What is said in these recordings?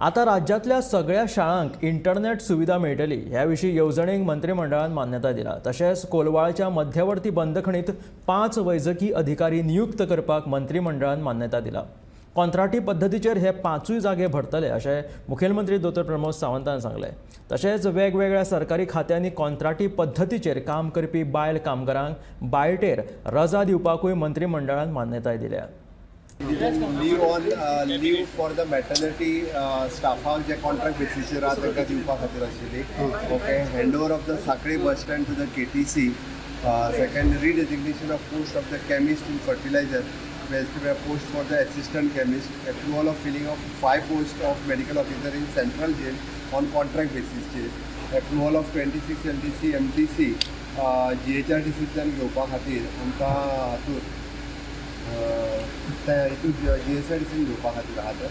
आतां राज्यांतल्या सगळ्या शाळांक इंटरनॅट सुविधा मेळटली. ह्या विशीं येवजणेक मंत्रिमंडळान मान्यताय दिला. तशेंच कोलवाळच्या मध्यवर्ती बंदखणीत 5 वैजकी अधिकारी नियुक्त करपाक मंत्रिमंडळान मान्यताय दिला. कॉंत्राटी पद्दतीचेर हे 5 जागे भरतले अशें मुखेलमंत्री दोतोर प्रमोद सावंतान सांगलें. तशेंच वेगवेगळ्या सरकारी खात्यांनी कॉंत्राटी पद्दतीचेर काम करपी बायल कामगारांक बायटेर रजा दिवपाकूय मंत्रिमंडळान मान्यताय दिल्या. Leave on leave for the maternity स्टाफाक J contract बेसीसचेर आहा तांकां दिवपा खातीर आशिल्ली. Okay, hand over of the Sanquelim bus stand to the KTC. Second, redesignation of post of the chemist in fertilizer post for the assistant chemist. Approval of filling of 5 post of medical officer in central jail on contract बेसीसचेर. Approval of 26 LDC MTC जीएचआरडीसींतल्यान घेवपा खातीर आमकां हातूंत हितून जीएसआयडीसीन घेवपा खातीर आहा ते,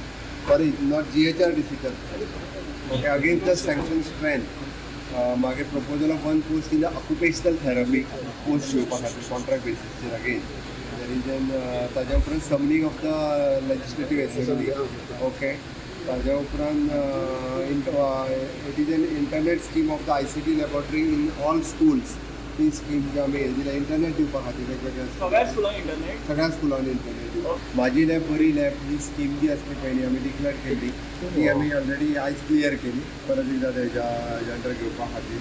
sorry, not जीएचआरडीसीच्या. Okay, against the sanction strength. मागीर proposal of 1 post in the occupational therapy post घेवपा खातीर कॉन्ट्रॅक्ट बेसीसचेर. अगेन there is an ताज्या उपरांत summoning of the legislative assembly. Okay, ताज्या उपरांत it is an internet scheme of the ICT laboratory in all schools. ती scheme जी आमी हें दिल्या इंटरनेट दिवपा खातीर वेगवेगळ्या सगळ्या स्कुलांक इंटरनेट. सगळ्या स्कुलांनी इंटरनेट दिवप. म्हाजी लॅब बरी लॅब ही स्कीम जी आसली पयलीं आमी डिक्लेअर केल्ली, ती आमी ऑलरेडी आयज क्लियर केली परत एकदां तेज्या अंडर घेवपा खातीर.